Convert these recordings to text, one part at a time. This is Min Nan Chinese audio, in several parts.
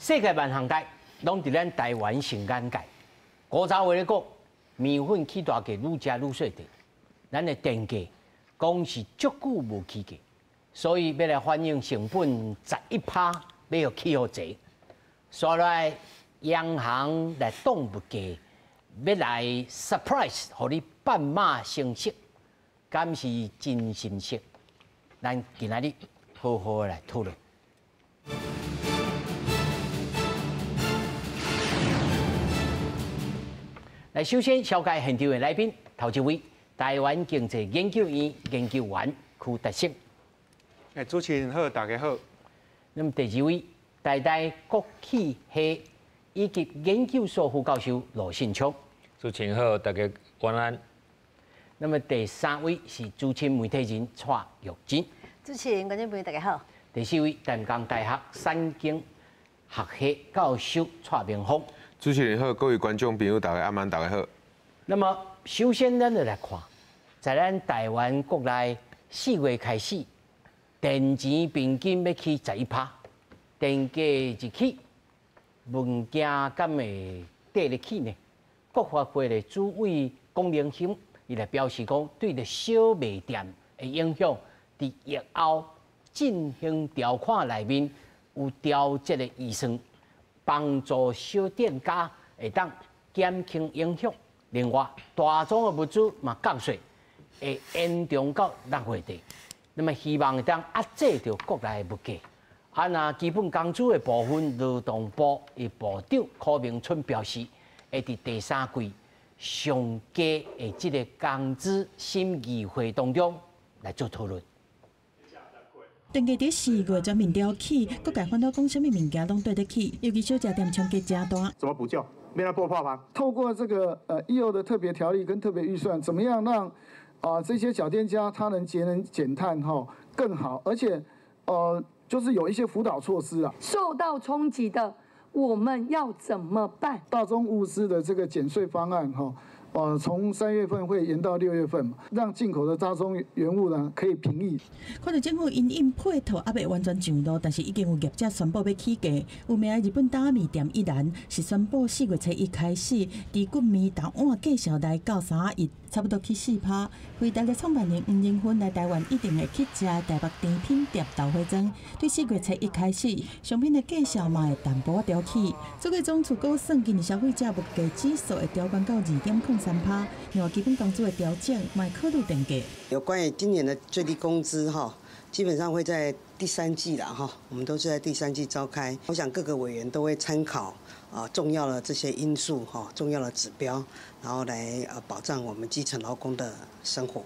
世界萬行代攏佇咱台灣上眼界。古早話咧講，麵粉起大價，愈食愈細塊。咱的電價講是足久無起價，所以欲來反映成本11趴，欲予起予濟。煞來央行來擋物價，欲來 surprise，予你半馬成熟，敢是真心實？咱今仔日好好來討論。來，首先紹介現場的來賓，頭一位，台灣經濟研究院研究員區達勝。欸，主持人好，大家好。那麼第二位，台大國企系以及研究所副教授羅信聰。主持人好，大家晚安。那麼第三位是資深媒體人蔡玉珍。主持人、觀眾朋友大家好。第四位，淡江大學產經學系教授蔡明芳。主持人好，各位觀眾朋友大家晚安，大家好。那麼首先咱就來看，在咱台灣國內4月開始，電錢平均欲起11趴，電價一起，物件敢會綴咧起呢？國發會的主委龔明鑫，伊來表示講，對著小賣店的影響，佇疫後振興條款內面有調節的預算，幫助小店家會當減輕影響。另外，大宗的物資嘛降稅，會延長到6月底。那麼希望會當壓制著國內的物價。啊，若基本工資的部分，勞動部的部長柯明春表示，會佇第三季上低的這个工資審議會當中來做討論。電價佇4月全面調起，各界煩惱講啥物物件攏綴咧起，尤其小食店衝擊誠大。怎麼補救？免來破破嗎？透過這個疫後的特別條例跟特別預算，怎麼樣讓這些小店家他能節能減碳吼更好，而且就是有一些輔導措施啊。受到衝擊的，我們要怎麼辦？大宗物資的這個減稅方案吼。從3月份會延到6月份，讓進口的大宗原物呢可以平抑。看著政府因應配套猶未完全上路，但是已經有業者宣布欲起價。有名的日本擔仔麵店一蘭是宣布4月初1開始，豬骨麵逐碗價數來到3.1，差不多起4趴。輝達的創辦人黃仁勳來台灣一定會去食台北甜品店豆花莊，對4月初1開始，商品的價數嘛會淡薄仔調起。主計總處估算，今年消費者物價指數會調懸到2.03趴，另外基本工資的調整，嘛會考慮電價。有關於今年的最低工資哈，基本上會在第三季啦哈，我們都是在第三季召開。我想各個委員都會參考啊重要的這些因素哈，重要的指標，然後來保障我們基層勞工的生活。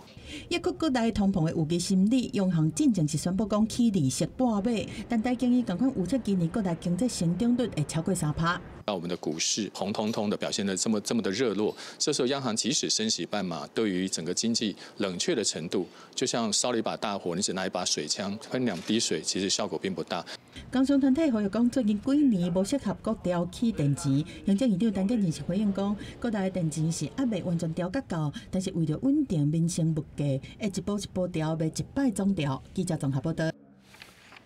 抑閣國內通膨的預期心理，央行進前是宣布講起利息半碼，但台經院仝款預測今年國內經濟成長率會超過3趴。那我們的股市紅彤彤的表現得這麼這麼的熱絡，這時候央行即使升息半碼，對於整個經濟冷卻的程度，就像燒了一把大火，你只拿一把水槍噴兩滴水，其實效果並不大。工商團體呼籲講，最近幾年無適合閣調起電錢。行政院長陳建仁是回應講，國內電錢是猶未完全調甲夠，但是為著穩定民生物價，會一步一步調，袂一擺總調。記者綜合報道。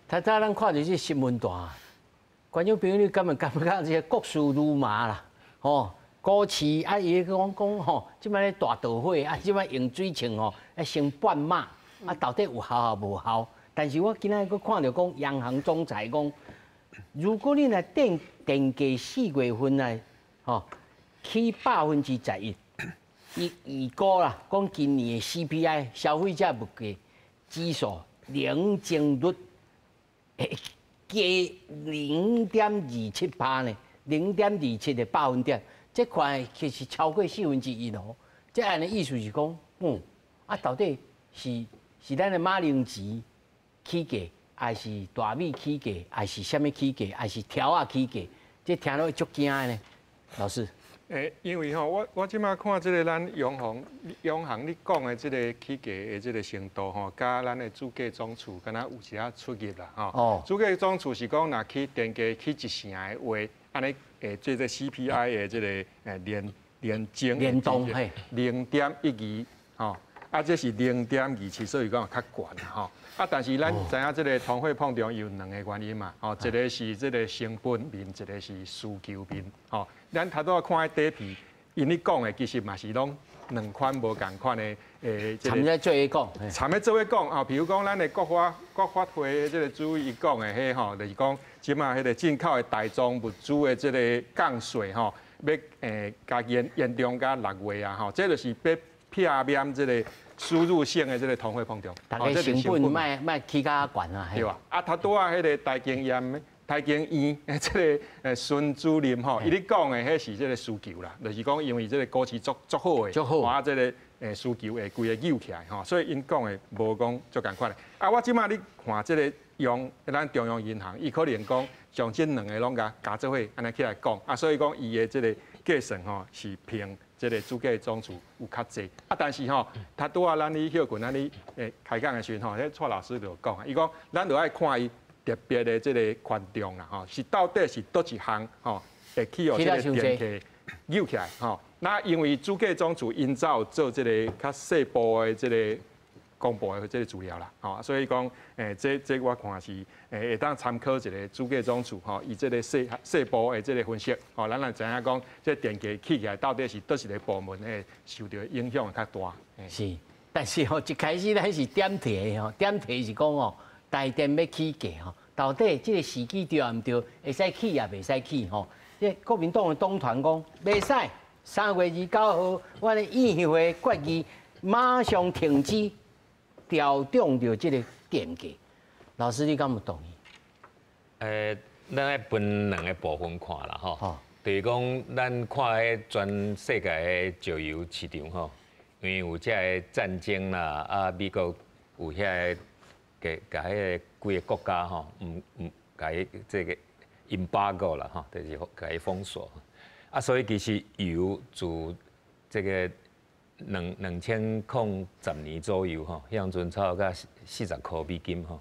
頭拄咱看著這新聞段，觀眾朋友，你敢會感覺這個國事如麻啦？吼，股市啊，伊講講吼，這擺咧大著火啊，這擺用水槍吼，啊升半碼，啊到底有效抑無效？但是我今仔閣看著講，央行總裁講，如果你若電價4月份來吼起11%，伊預估啦，講今年的 CPI 消費者物價指數年增率會加0.27趴呢，0.27個百分點，這塊其實超過1/4哦。這按呢意思是講，啊到底是咱的馬鈴薯起價，還是大米起價，還是啥物起價，還是條仔起價？這聽落足驚的呢，老師。欸，因為吼，我這擺看這个咱央行你講的這个起價的這个程度吼，佮咱的主計總處敢若有一寡出入啦吼。主計總處是講，若起電價起一成的話，按呢會這個 CPI 的這个連增聯動嘿0.12吼。啊，這是0.27，所以講較懸吼。啊，但是咱知影這個通貨膨脹有兩個原因嘛，吼，一個是這個成本面，一個是需求面，吼。咱頭拄仔看彼底皮，𪜶咧講的其實嘛是攏兩款無仝款的，參咧做伙講，參咧做伙講啊。比如講，咱的國發會的這個主委伊講的彼吼，就是講這馬彼個進口的大宗物資的這個降稅吼，欲共延長到6月啊吼，這就是欲避免這個輸入性的這個通貨膨脹。大家成本莫起較懸啊，對吧？啊，頭拄仔彼個台經院的這個孫主任吼，伊咧講的彼是這個需求啦，就是講因為這個股市足好的，足好，啊，這個需求會規個扭起來吼，所以𪜶講的無講足仝款的。啊，我這馬咧看這個用咱中央銀行，伊可能講將這兩个攏共加做伙按呢起來講，啊，所以講伊的這個計算吼是憑這個主計總處有較濟。啊，但是吼，頭拄仔咱咧歇睏咱咧開講的時陣吼，彼蔡老師就講，伊講咱就愛看伊特別的這個權重啦，吼，是到底是佗一項吼會去予這個電價扭起來吼。那因為主計總處𪜶早做這個較細部的這個公布的這個資料啦，吼，所以講，這我看是會當參考一個主計總處吼，伊這個細細部的這個分析，吼，咱來知影講，這電價起起來到底是佗一個部門會受著影響較大。是，但是吼，一開始咱是點題吼，點題是講吼，台電欲起價吼，到底這個時機對毋對？會使起也袂使起吼。這國民黨的黨團講袂使，3月29號，阮的議會決議馬上停止調漲著這個電價。老師，你敢有同意？咱愛分兩個部分看啦，吼。就是講，咱看彼全世界的石油市場吼，因為有這个戰爭啦，啊，美國有遐个共共彼個幾个國家吼，毋毋共伊這個 embargo 啦，吼，就是共伊封鎖。啊，所以其實油自這個2010年左右吼，彼陣差不多40塊美金吼，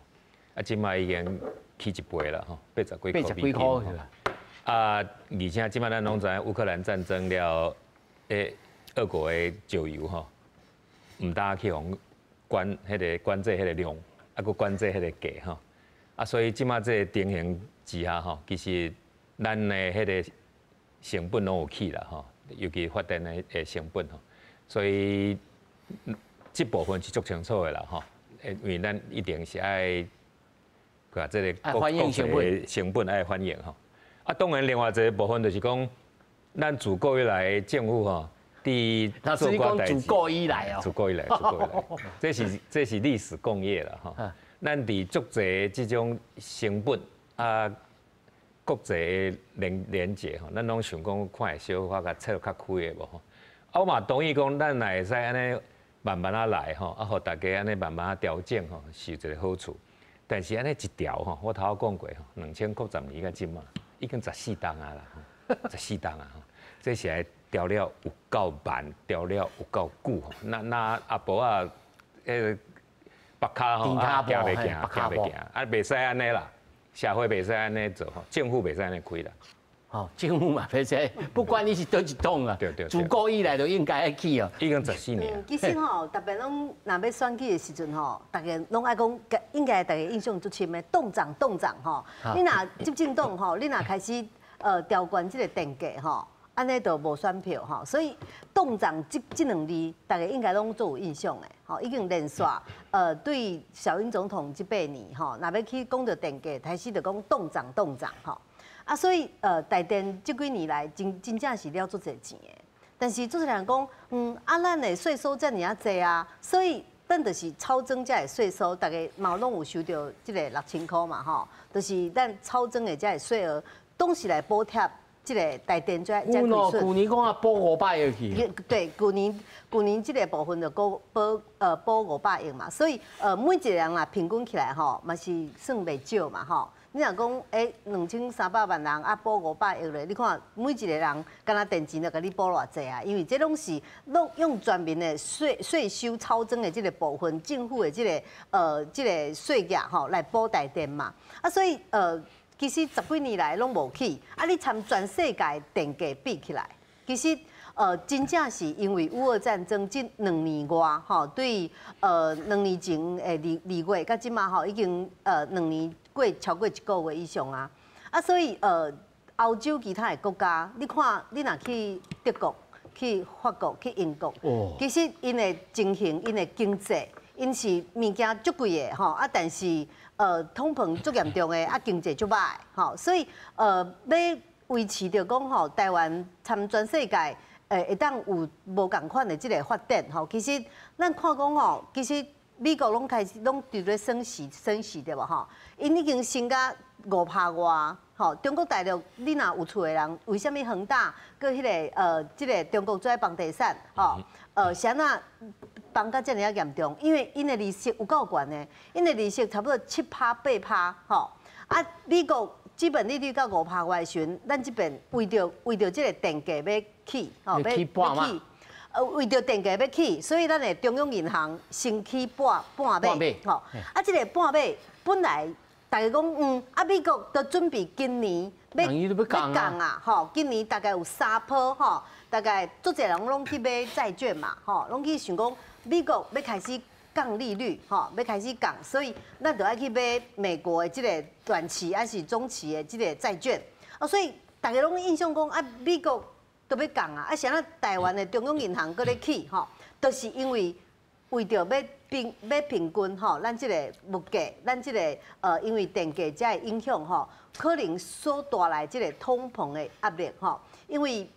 啊，這馬已經起一倍啦吼，80幾塊美金。啊，而且這馬咱攏知影烏克蘭戰爭了，俄國的石油吼，毋但去予管彼個管制彼個量，啊，閣管制彼個價吼，啊，所以這馬這個情形之下吼，其實咱的彼個成本攏有起啦吼，尤其發電的成本吼，所以這部分是足清楚的啦吼，因為咱一定是愛共這個國際的成本愛反映吼。啊，當然另外一個部分就是講，咱自古以來政府吼，佇做寡代誌，自古以來哦，自古以來，自古以來，這是歷史共業啦吼。咱佇足濟這種成本啊，國際的連結吼，咱攏想講看會小可共切較開的無吼。啊，我嘛同意講，咱若會使按呢慢慢仔來吼，啊，予大家按呢慢慢仔調整吼，是有一個好處。但是按呢一調吼，我頭仔講過吼，2010年到這馬已經14冬啊啦，14冬啊，這是愛調了有夠慢，調了有夠久吼。那阿婆啊，彼個縛跤吼，行袂行，行袂行，啊，袂使按呢啦，社會袂使按呢做吼，政府袂使按呢開啦。吼，政府嘛袂使，不管你是佗一黨啊，自古以來就應該愛起哦。已經14年。其實吼，特別攏若欲選舉的時陣吼，大家攏愛講，應該大家印象足深的，黨長黨長吼。你若執政黨吼，你若開始調懸這個電價吼，按呢就無選票吼。所以黨長這兩字，大家應該攏足有印象的吼，已經連續對小英總統這八年吼，若欲去講著電價，開始就講黨長黨長吼。啊，所以台電這幾年來真正是了足濟錢的，但是足濟人講，啊，咱的稅收遮爾仔濟啊，所以咱就是超徵這个稅收，大家嘛攏有收著這个6000塊嘛吼，就是咱超徵的這个稅額，總是來補貼這个台電這這虧損。舊年講啊，補500億去。對，舊年這个部分就補500億嘛，所以每一個人啊平均起來吼，嘛是算袂少嘛吼。你若講，2300萬人啊，補500億咧，你看每一個人，敢若電錢就共你補偌濟啊？因為這攏是攏用全民的稅收超徵的這個部分，政府的這個這個稅額吼來補台電嘛。啊，所以其實10幾年來攏無起，啊，你參全世界電價比起來，其實真正是因為烏俄戰爭這2年外吼，對2年前的2月，到這馬吼已經2年過超過1個月以上啊，啊所以歐洲其他的國家，你看你若去德國、去法國、去英國，其實𪜶的情形、𪜶的經濟，𪜶是物件足貴的吼，啊但是通膨足嚴重的，啊經濟足歹吼，所以欲維持著講吼，台灣參全世界會當有無仝款的這个發展吼，其實咱看講吼，其實美國攏開始攏佇咧升息升息對無吼？𪜶已經升甲5%外，吼。中國大陸你若有厝的人，為啥物恆大閣彼个這个中國做房地產吼？是按怎房價遮爾仔嚴重？因為𪜶的利息有夠懸的，𪜶的利息差不多7%8%吼。啊，美國基本利率到5%外的時陣，咱這邊為著這个電價欲起，吼，欲起，為著電價欲起，所以咱的中央銀行先起半碼，吼，啊，這个半碼本來大家講，啊，美國都準備今年欲降啊，吼，今年大概有3%，吼，大概足濟人攏去買債券嘛，吼，攏去想講美國欲開始降利率，吼，欲開始降，所以咱就愛去買美國的這个短期還是中期的這个債券，啊，所以大家攏印象講啊，美國都欲降啊，啊，啥物台灣的中央銀行閣咧起，吼，就是因為為著欲平均吼，咱這个物價，咱這个因為電價才會影響吼，可能所帶來這个通膨的壓力吼，因為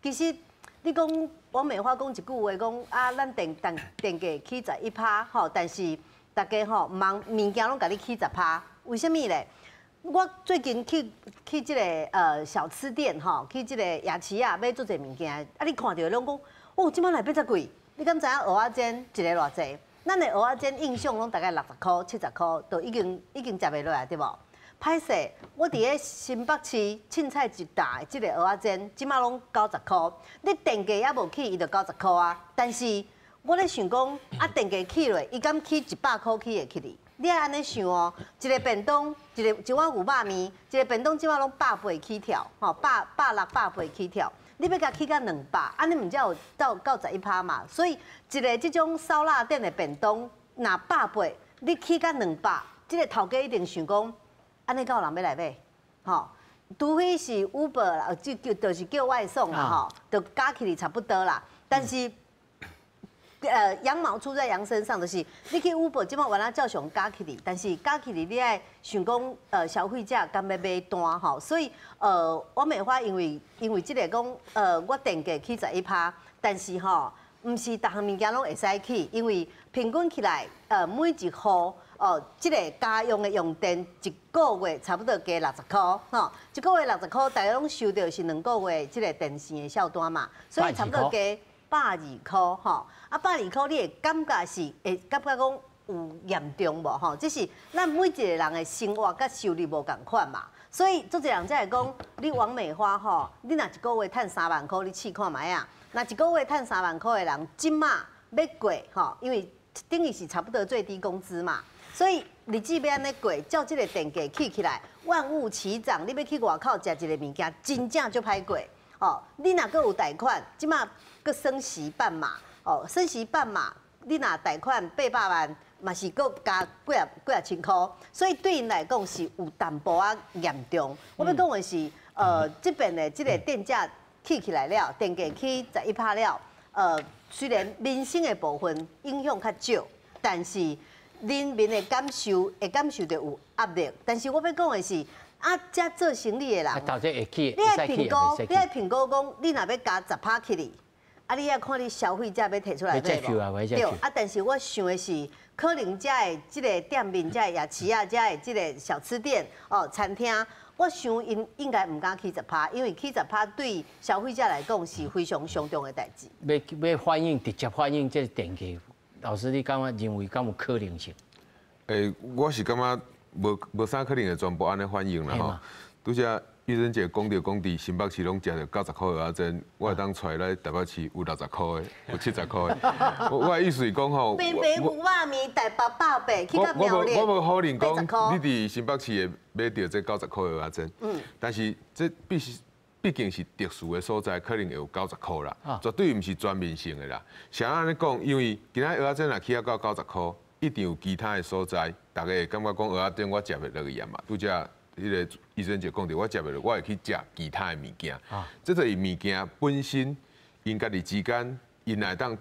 其實你講王美花講一句話講啊，咱電價起11%吼，但是大家吼毋通物件攏共你起10%，為啥物咧？我最近去這个小吃店吼，去這個夜市仔買足濟物件，啊你看著攏講，哦，這擺來變遮貴，你敢知影蚵仔煎一个偌濟？咱的蚵仔煎印象攏大概60箍、70箍，就已經食袂落來對無？歹勢，我佇咧新北市凊彩一擔的這个蚵仔煎，這擺攏90箍。你電價猶無起，伊就90箍啊。但是我咧想講，啊電價起落，伊敢起100箍起會起哩？你愛按呢想哦，一个便當，一碗牛肉麵，一个便當這擺攏180起跳，吼，160、180起跳。你欲共起到200，按呢毋才有到11%嘛？所以一个這種燒臘店的便當，若180，你起到200，這个頭家一定想講，按呢敢有人欲來買？吼，除非是 Uber 啦，就就是叫外送啦，吼，就加起來差不多啦。但是，羊毛出在羊身上，就是你去 Uber 這擺原來照常加起來，但是加起來你愛想講，消費者敢欲買單吼，所以王美花因為這个講，我電價起11%，但是吼，毋是逐項物件攏會使起，因為平均起來，每一戶哦，這个家用的用電一個月差不多加60箍，吼，一個月60箍，大家攏收著是2個月這个電線的數單嘛，所以差不多加120箍，吼，啊120箍，你會感覺是會感覺講有嚴重無？吼，這是咱每一個人的生活佮收入無仝款嘛，所以足濟人才會講，你王美花吼，你若一個月趁3萬箍，你試看覓啊？若一個月趁3萬箍的人，這馬欲過吼，因為等於是差不多最低工資嘛，所以日子欲按呢過，照這个電價起起來，萬物齊漲，你欲去外口食一个物件，真正足歹過。哦，你若閣有貸款，這馬閣升息半碼，哦，升息半碼，你若貸款800萬，嘛是閣加幾仔千箍，所以對𪜶來講是有淡薄仔嚴重。我欲講的是，這邊的這个電價起起來了，電價起11%了，雖然民生的部分影響較少，但是人民的感受會感受著有壓力。但是我欲講的是，啊，遮做生意的人，你愛評估，你愛評估講，你若欲加10%起哩，啊，你愛看你消費者欲提出來買無？對，啊，但是我想的是，可能遮的這个店面、遮的夜市仔、遮的這个小吃店、哦餐廳，我想𪜶應該毋敢起10%，因為起10%對消費者來講是非常傷重的代誌。欲反映直接反映這个電價，老師你感覺認為敢有可能性？我是感覺。無啥可能會全部按呢反應啦吼。拄才玉珍姐講著講，佇新北市攏食著90箍蚵仔煎，我會當揣來台北市有60箍的，有70箍的。我的意思是講吼，平平牛肉麵台北180，去到苗栗我無否認講，你佇新北市會買著這90箍蚵仔煎。但是這必須毕竟是特殊的所在，可能会有九十箍啦，绝对毋是全面性的啦。像按呢讲，因为今仔蚵仔煎若起啊到九十箍，一定有其他的所在，逐家会感觉讲蚵仔煎我食袂落去啊嘛。拄才彼个医生就讲著，我食袂落，我会去食其他的物件。这就是物件本身，𪜶家己之间，𪜶会当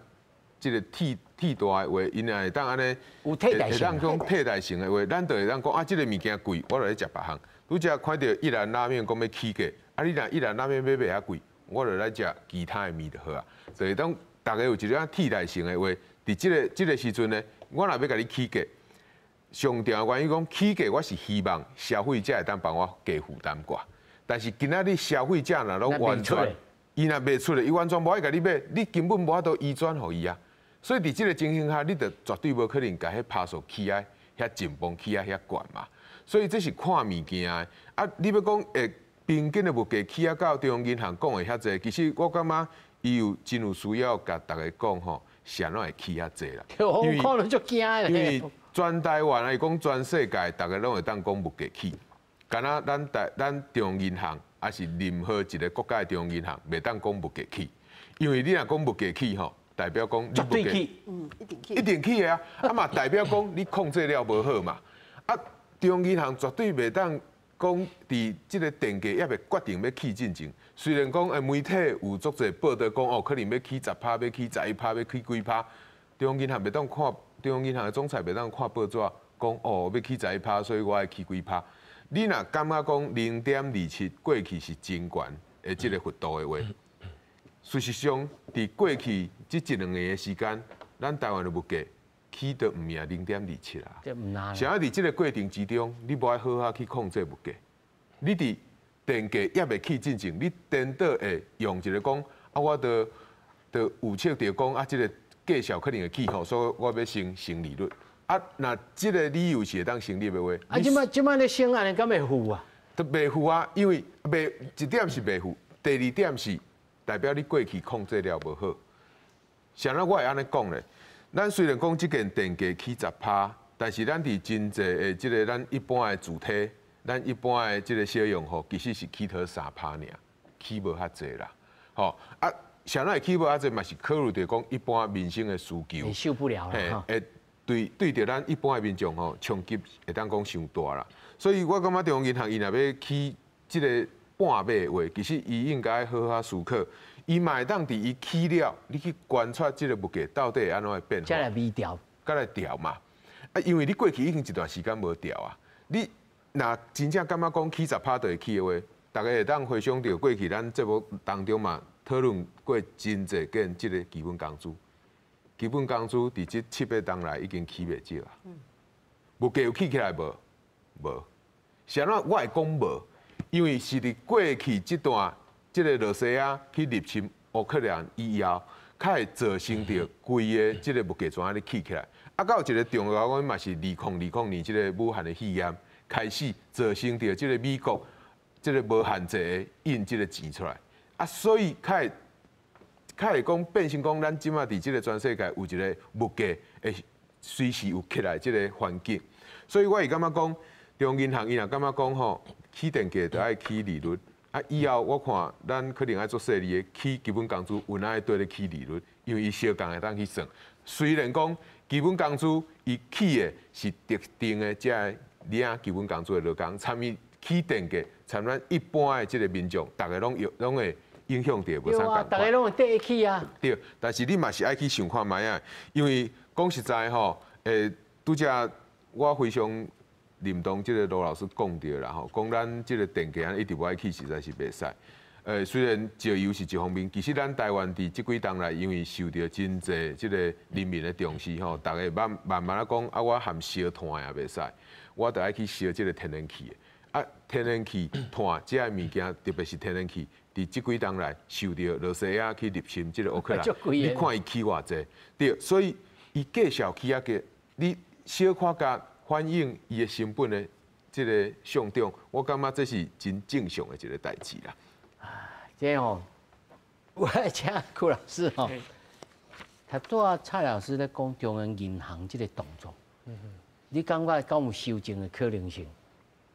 这个替代的话，𪜶会当按呢，有替代性，会当讲替代性的话，咱就会当讲啊，这个物件贵，我就去食别项。拄才看著一兰拉面讲欲起价，啊，你若一兰拉面欲卖遐贵，我就来食其他的面就好啊。所以当逐家有一个替代性的话，伫这个时阵呢，我若欲共你起价，上重要原因讲起价，我是希望消费者会当帮我加负担寡。但是今仔日消费者若拢完全，伊若袂出来，伊完全无爱共你买，你根本无法度移转予伊啊。所以伫这个情形下，你就绝对无可能共彼趴数起啊遐紧绷起啊遐悬嘛。所以这是看物件的啊！你欲讲会平均的物价起啊到中央银行讲的遐济，其实我感觉伊有真有需要共逐家讲吼，是按怎会起遐济啦。因为看了就惊的。因为全台湾啊，伊讲全世界，逐家拢会当讲物价起，敢若咱中央银行，抑是任何一个国家的中央银行，袂当讲物价起，因为你若讲物价起吼，代表讲你物价起，一定起，一定起的啊，啊嘛代表讲你控制了无好嘛，啊。中央银行绝对袂当讲伫这个电价犹未决定欲起进前，虽然讲媒体有足济报道讲哦，可能欲起10趴，欲起11趴，欲起几趴。中央银行袂当看，中央银行的总裁袂当看报纸讲哦，欲起十一趴，所以我爱起几趴。你若感觉讲0.27过去是真悬的这个幅度的话，事实上伫过去这一两年的时间，咱台湾的物价起都毋赢0.27啊！啥伫这个过程之中，你无爱好好去控制物价，你伫电价犹未起进前，你颠倒会用一个讲啊，我著预测著讲啊，这个价数可能会起吼，所以我欲升升利率。啊，若这个理由是会当成立的话，啊，这摆咧升按呢敢会付啊？都袂付啊，因为袂一点是袂付，第二点是代表你过去控制了无好。啥人我会按呢讲咧？咱虽然讲这件电价起10趴，但是咱伫真济的这个咱一般的主体，咱一般的这个小用户，其实是起佗3趴尔，起无遐济啦。吼啊，啥人会起无遐济嘛是考虑著讲一般民生的需求。受不了啦。会对著咱一般的民众吼冲击会当讲伤大啦。所以我感觉中央银行伊若欲起这个半码的话，其实伊应该好好思考。伊嘛会当伫伊起了，你去观察这个物价到底会按怎会变化，再来微调，再来调嘛。啊，因为你过去已经一段时间无调啊。你若真正感觉讲起10趴就会起的话，逐家会当回想著过去咱节目当中嘛讨论过真济件这个基本工资。基本工资伫这七八冬来已经起袂少啊。物价有起起来无？无。是按怎我会讲无？因为是伫过去这段。这个罗西亚去入侵乌克兰以后，较会造成著规个这个物价怎样咧起起来。啊，阁有一个重要原因嘛是2020年这个武汉的肺炎开始造成著这个美国这个无限制的印这个钱出来。啊，所以较会讲变成讲，咱这马伫这个全世界有一个物价会随时有起来这个环境。所以我会感觉讲，中央银行伊若感觉讲吼，起电价就爱起利率。啊，以后我看咱可能爱做细腻的起基本工资，有哪会缀咧起利率？因为伊相仝会当去算。虽然讲基本工资伊起的是特定的这个领基本工资的劳工，参与起电价，参咱一般的这个民众，逐家拢有拢会影响著，无啥仝。逐家拢会缀起啊。对，但是你嘛是爱去想看觅啊，因为讲实在吼，拄才我非常认同这个罗老师讲著啦吼，讲咱这个电价一直无爱起，实在是袂使。虽然石油是一方面，其实咱台湾伫这几冬来，因为受著真济这个人民的重视吼，逐家慢慢慢仔讲啊，我含烧炭也袂使，我著爱去烧这个天然气。啊，天然气炭这个物件，特别是天然气，伫这几冬来受著罗西亚去入侵这个乌克兰，你看伊起偌济，对，所以伊价数起啊低，你小可共反映伊的成本的这个上涨，我感觉这是真正常的一个代志啦。这吼，我来请郭老师吼，头拄仔蔡老师咧讲中央银行这个动作，你感觉敢有修正的可能性？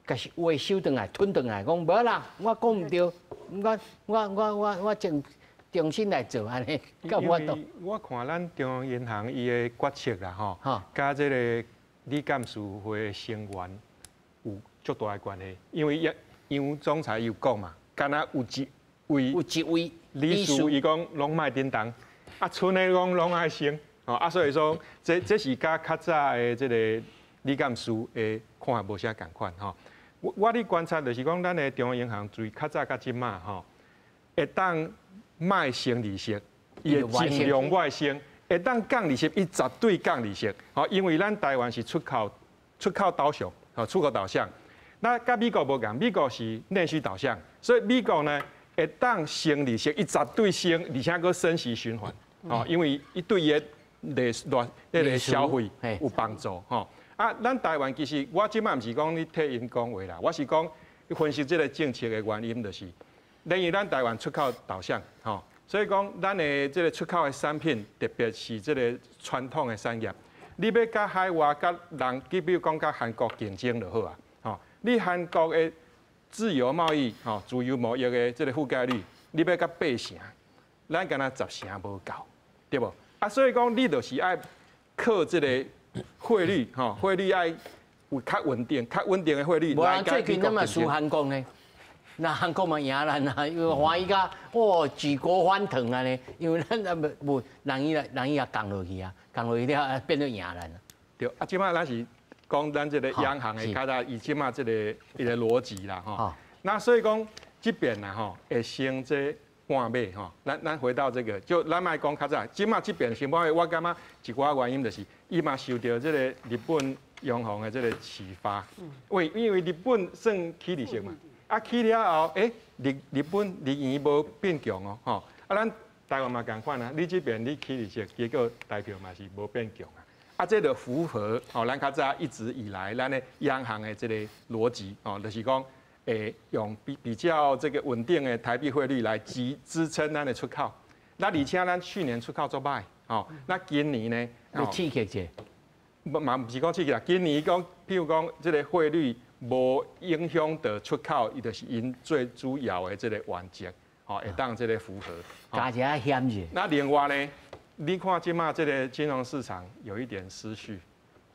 共话收转来吞转来，讲无啦，我讲毋对，我重新来做按呢，敢有法度？我看咱中央银行伊的决策啦，吼，佮这个理监事会成员有足大的关系，因为杨杨总裁有讲嘛，敢若有一位有一位理事，伊讲拢莫振动，啊，賰的讲拢爱升，吼啊，所以说这是佮较早的这个理监事的看法无啥仝款吼。我咧观察就是讲，咱的中央银行自较早到这马吼，会当莫升利息，伊会尽量莫升；会当降利息，伊绝对降利息。吼，因为咱台湾是出口导向，吼，出口导向。那佮美国无仝，美国是内需导向，所以美国呢会当升利息，伊绝对升，而且阁升息循环，吼，因为伊对伊的内那个消费有帮助，吼。啊，咱台湾其实我这马毋是讲你替𪜶讲话啦，我是讲分析这个政策的原因，就是，因为咱台湾出口导向，吼，所以讲咱的这个出口的产品，特别是这个传统的产业，你欲佮海外佮人，你比如讲佮韩国竞争就好啊，吼，你韩国的自由贸易，吼，自由贸易的这个覆盖率，你欲佮八成，咱敢若10成无够，对无？啊，所以讲你就是爱靠这个汇率，吼，汇率爱有较稳定、较稳定的汇率。无啊，最近咱嘛输韩国呢，那韩国嘛赢咱啊，因为欢喜甲哦举国欢腾啊呢，因为咱啊无无人伊来人伊也降落去啊，降落去了变做赢咱。对，啊，这马咱是讲咱这个央行的较早伊这马这个一个逻辑啦，吼。那所以讲这边啦，吼，会升这半码吼。咱回到这个，就咱莫讲较早，这马这边升半码，我感觉一寡原因就是，伊嘛受著这个日本央行的这个启发，因为日本算起利息嘛，啊起了后，欸，日本日圆无变强哦，吼，啊咱台湾嘛仝款啊，你这边你起利息，结果台票嘛是无变强啊，啊这就符合吼咱较早一直以来咱的央行的这个逻辑哦，就是讲，会用比较这个稳定的台币汇率来支撑咱的出口。那而且咱去年出口足䆀，吼，那今年呢？欲刺激者。嘛毋是讲刺激啦，今年讲，譬如讲，这个汇率无影响到出口，伊就是𪜶最主要的这个原则，吼，会当这个符合。加一下险者。那另外呢，你看这马这个金融市场有一点失序，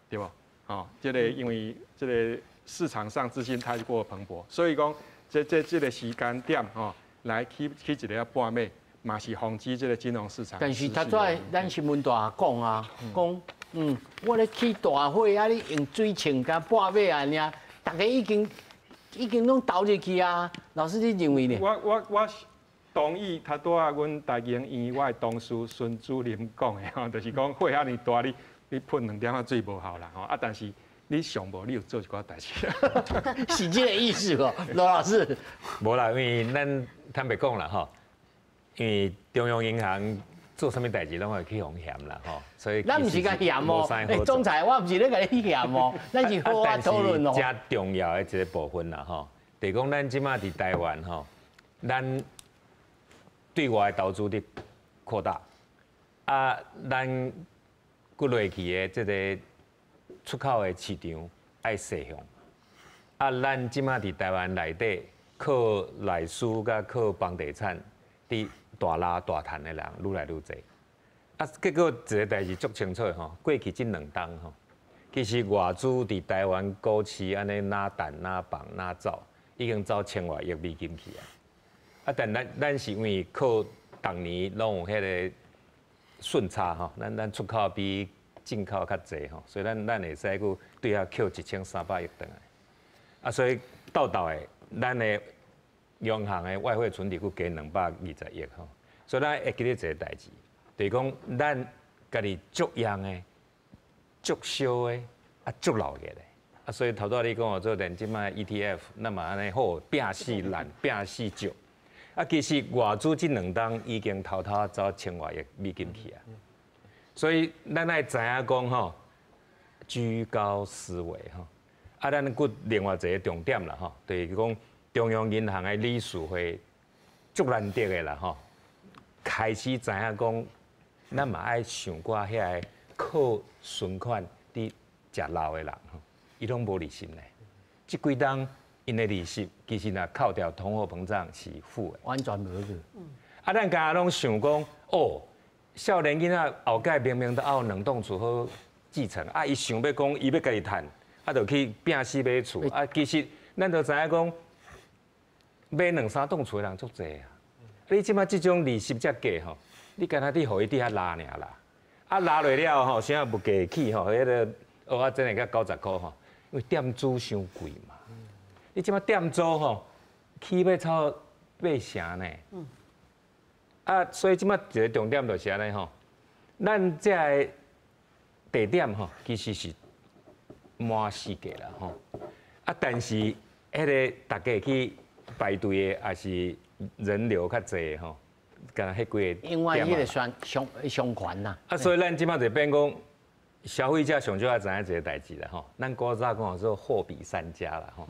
对无？吼，这个因为这个市场上资金太过蓬勃，所以讲这个时间点吼，来起一个半码，嘛是防止这个金融市场。但是头拄咱新闻大讲啊，讲我咧起大火啊，你用水冲共半码按呢，逐家已经拢投入去啊。老师，你认为呢？我同意头拄仔阮台经院我的同事孙主任讲的吼，就是讲火遐尔大，你喷两点仔水无效啦吼。啊，但是你上无，你有做一寡代志，是这个意思无？罗老师，无啦，因为咱坦白讲啦吼，因为中央银行做啥物代志拢会去予嫌啦吼，所以咱毋是共嫌哦，欸，总裁，我毋是咧共你嫌哦，咱是好好讨论哦。真重要的一个部分啦吼，就是讲咱这马伫台湾吼，咱对外投资伫扩大，啊，咱骨落去的这个出口的市场爱细向，啊，咱这马伫台湾内底靠内需佮靠房地产伫大捞大趁的人愈来愈济，啊，结果一个代志足清楚的吼，过去这两冬吼，其实外资伫台湾股市按呢哪趁哪放哪走，已经走千外亿美金去啊！啊，但咱是因为靠逐年拢有彼个顺差吼，咱出口比进口较济吼，所以咱会使阁对遐扣1300亿转来。啊，所以斗斗的，咱的央行的外汇存底阁加220亿吼，所以咱会记得一个代志，就是讲咱家己足用的、足烧的、啊足闹热的，啊，所以头拄仔你讲哦，做连这马 ETF，咱嘛按呢好拚四烂、拚四借，啊，其实外资这两冬已经偷偷走千外亿美金去啊，所以咱爱知影讲吼，居高思危吼，啊，咱阁另外一个重点啦吼，就是讲中央银行的理事会足难得的啦吼，开始知影讲，咱嘛爱想寡遐个靠存款伫食老的人吼，伊拢无利息呢。这几冬 𪜶的利息其實若扣掉通貨膨脹是負的，完全無去。啊，咱敢若攏想講，哦，少年囡仔後蓋明明都愛有兩棟厝好繼承，啊，伊想欲講伊欲家己趁，啊，就去拚死買厝。啊，其實咱都知影講，買兩三棟厝的人足濟啊。你這擺這種利息遮低吼，你敢若你予伊佇遐拉爾啦，啊拉落了後吼，啥物價起吼，彼个蚵仔煎會到90箍吼，因為店租傷貴嘛。你這擺店租吼，起欲超八成呢。啊，所以這擺一個重點就是按呢吼，咱這个地點吼，其實是滿四界啦吼。啊，但是彼个大家去排隊的，也是人流較濟吼，敢若彼幾个。因為彼個算上上懸啦。啊，所以咱這擺就變講，消費者上少愛知影一个代誌啦吼。咱古早講做貨比三家啦吼。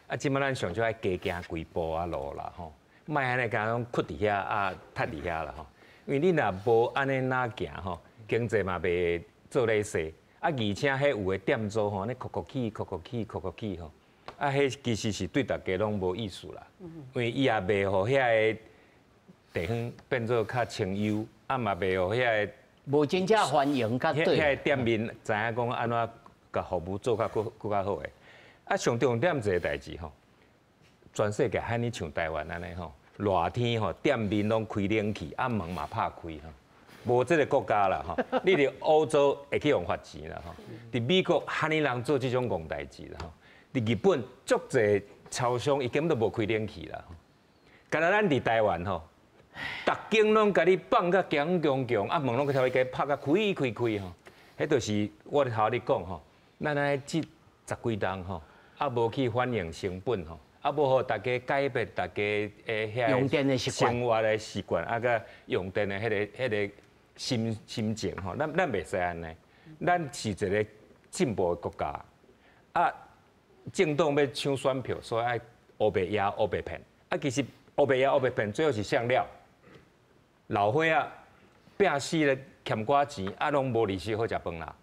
啊，這擺咱上少愛加行幾步仔路啦吼，莫按呢敢若攏屈佇遐啊，窒佇遐啦吼。因為你若無按呢哪行吼，經濟嘛袂做咧勢。啊，而且彼有的店租吼，按呢摳摳起、摳摳起、摳摳起吼，啊，彼其實是對大家攏無意思啦。因為伊也袂予遐个地方變做較清幽，啊嘛袂予遐个無真正歡迎較對。遐个店面知影講按怎共服務做較閣閣較好的。啊，上重點一个代誌吼，全世界罕爾像台灣按呢吼，熱天吼店面攏開冷氣，啊門嘛拍開吼，無這个國家啦吼。你佇歐洲會去予罰錢啦吼，佇美國罕爾人做這種戇代誌啦吼，佇日本足濟超商伊根本都無開冷氣啦。敢若咱佇台灣吼，逐間攏共你放甲強強強，啊門攏予伊拍甲開開開吼，彼就是我頭咧講吼，咱按呢這十幾冬吼。啊，無去反映成本吼，啊，無予大家改變大家的遐用電的習慣、生活的習慣，啊，佮用電的彼个心情吼，咱袂使按呢。咱是一个進步的國家，啊，政黨欲搶選票，所以愛烏白掖烏白騙。啊，其實烏白掖烏白騙，最後是啥了？老歲仔拚死咧欠寡錢，啊，攏無利息好食飯啦。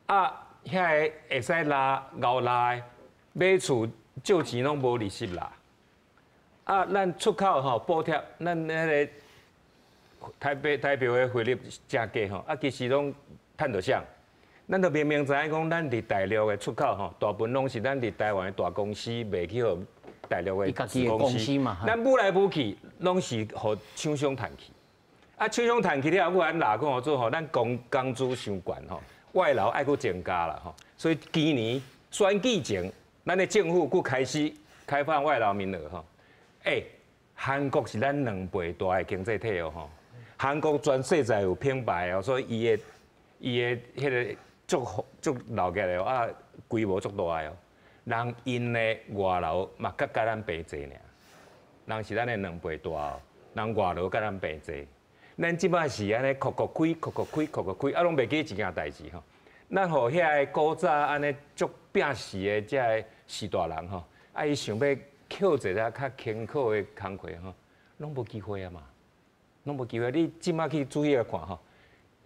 啊，遐个會使拉𠢕拉的。買厝借錢攏無利息啦，啊，咱出口吼補貼，咱彼个台幣的匯率誠低吼，啊，其實攏趁著啥？咱都明明知影講，咱佇大陸的出口吼，大部分攏是咱佇台灣的大公司賣去予大陸的子公司嘛。咱舞來舞去，攏是予廠商趁去。啊，廠商趁去了後，閣按哪講做吼？咱工工資傷懸吼，外勞愛閣增加啦吼。所以今年選舉前，咱的政府閣開始開放外勞名額吼。欸，韓國是咱兩倍大的經濟體哦吼。韓國全世界有品牌哦，所以伊的彼个足足老起來哦，啊規模足大的哦。人𪜶的外勞嘛，閣較咱平濟爾。人是咱的兩倍大哦，人外勞較咱平濟。咱這擺是按呢，擴擴開，擴擴開，擴擴開，啊，攏袂記一件代誌吼。咱予遐個古早按呢足拚死的這个序大人吼，啊，伊想欲抾一个較輕巧的工課吼，攏無機會啊嘛，攏無機會。你這擺去注意來看吼，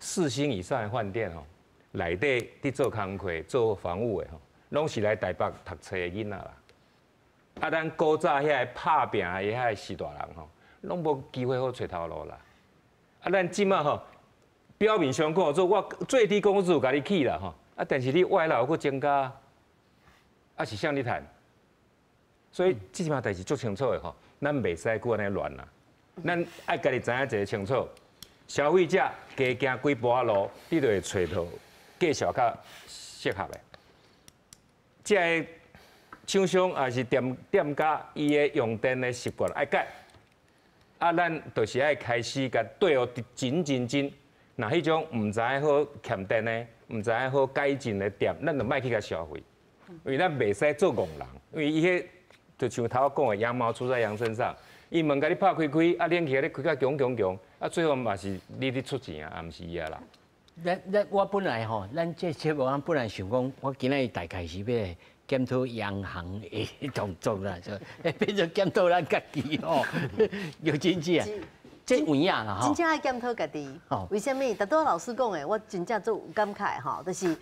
四星以上的飯店吼，內底佇做工課、做房務的吼，攏是來台北讀冊的囡仔啦。啊，咱古早遐个拍拚的遐个序大人吼，攏無機會好揣頭路啦。啊，咱這擺吼，表面上講做我最低工資有共你起啦吼，啊，但是你外勞閣增加，啊是啥你趁？所以這項代誌足清楚的吼，咱袂使閣按呢亂啦，咱愛家己知影一个清楚，消費者加行幾步仔路，你就會揣到價數較適合的。這个廠商也是店家，伊的用電的習慣愛改。啊，咱就是愛開始共對哦，緊緊緊。若彼種毋知影好儉電的，毋知影好改進的店，咱就莫去共消費，因為咱袂使做戇人，因為伊彼就像頭仔講的，羊毛出在羊身上。伊門共你拍開開，啊冷氣共你開甲強強強，啊最後嘛是你咧出錢啊，也毋是伊啊啦。咱我本來吼，咱這節目我本來想講，我今仔日大概是欲檢討央行的動作啦，就變做檢討咱家己吼，有經濟啊。這有影啦。真正愛檢討家己。為啥物？拄拄老師講的，我真正足有感慨吼，就是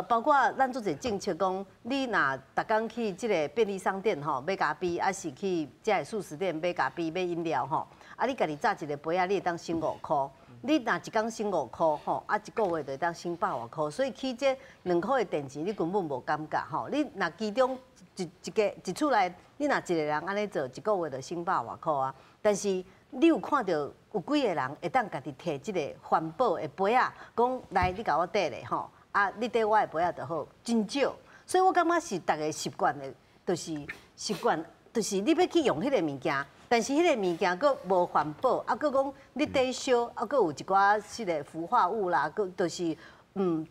包括咱做一個政策講，你若逐工去這個便利商店吼買咖啡，抑是去這个速食店買咖啡買飲料吼，啊你家己紮一個杯仔，你會當省5箍。你若一工省5箍吼，啊一個月就會當省百外箍，所以起這2箍的電錢，你根本無感覺吼。你若其中一一個一厝內，你若一個人按呢做，一個月就省百外箍啊。但是你有看著有幾个人會當家己提這個環保的杯仔，講來你共我綴咧吼，啊你綴我的杯仔就好，真少。所以我感覺是逐个習慣的，就是習慣，就是你欲去用彼个物件，但是彼个物件閣無環保，啊閣講你綴燒，啊閣有一寡彼个氟化物啦，閣就是像